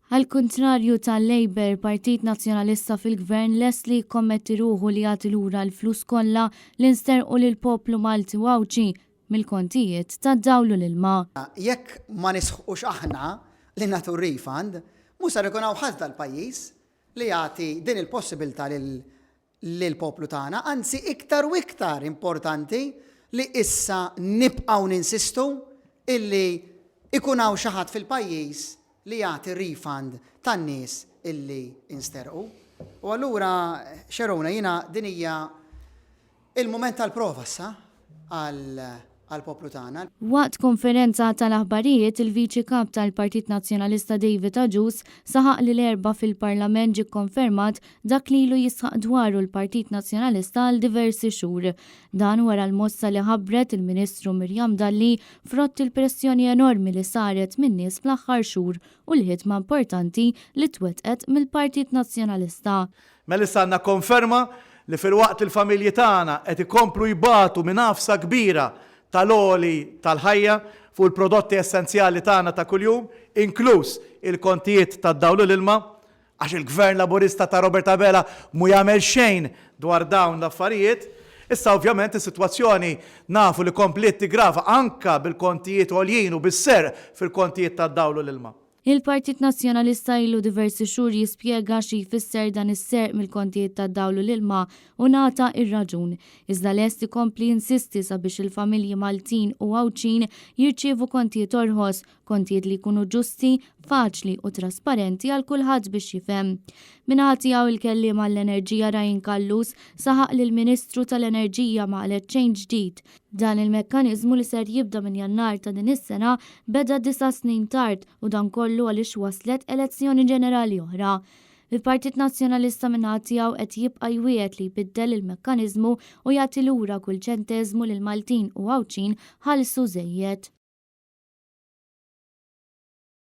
Għall-kuntrarju tal-Labour, Partit Nazzjonalista fil-Gvern lest li jikkommetti ruħu li jagħti lura l-flus kollha li nsterqu lill-poplu Malti u Għawdxi mill-kontijiet tad-dawl u l-ilma. Jekk ma nisħqux aħna li nagħtu refund, mhu ser ikun hawn ħadd dal-pajjiż li jagħti din il-possibilità lill-poplu tagħna, anzi iktar u iktar importanti li issa nibqgħu ninsistu illi ikun hawn xi ħadd fil-pajjiż li jagħti refund tan-nies illi insterqu. U allura Sherona jiena din hija Il-mument tal-prova issa għall-poplu tagħna. Waqt konferenza tal-aħbarijiet, il-Viċi Kap tal-Partit Nazzjonalista David Agius saħaq li l-Erbgħa fil-Parlament ġie kkonfermat dak li ilu jisħaq dwaru l-Partit Nazzjonalista għal diversi xhur. Dan wara l-mossa li ħabbret il-Ministru Miriam Dalli frott il-pressjoni enormi li saret min-nies fl-aħħar xhur u l-ħidma importanti li twettqet mill-Partit Nazzjonalista. Mela issa għandna konferma li filwaqt li l-familji tagħna qed ikomplu jbatu minn għafsa kbira tal-għoli tal-ħajja fuq il-prodotti essenzjali tagħna ta' kuljum, inkluż il-kontijiet tad-dawl u l-ilma, għax il-Gvern Laburista ta' Robert Abela mhu jagħmel xejn dwar dawn l-affarijiet, issa ovvjament is-sitwazzjoni nafu li kompliet tiggrava anke bil-kontijiet għoljin u bis-serq fil-kontijiet tad-dawl u l-ilma. Il-Partit Nazzjonalista ilu diversi xhur jispjega xi jfisser dan is-serq mill-kontijiet tad-dawl u l-ilma u ngħata r-raġun. Iżda lest ikompli jinsisti sabiex il-familji Maltin u Għawdxin jirċievu kontijiet orħos, kontijiet li jkunu ġusti, faċli u trasparenti għal kulħadd biex jifhem. Min-naħa tiegħu il-kelliem għall-Enerġija Ryan Callus saħaq li l-Ministru tal-Enerġija ma qalet xejn ġdid. Dan il-mekkaniżmu li ser jibda minn Jannar ta' din is-sena beda disa' snin tard u dan kollu għaliex waslet elezzjoni ġenerali oħra. Il-Partit Nazzjonalista min-naħa tiegħu qed jibqa' jwiegħed li jbiddel il-mekkaniżmu u jagħti lura kull ċenteżmu li l-Maltin u Għawdxin ħallsu żejjed.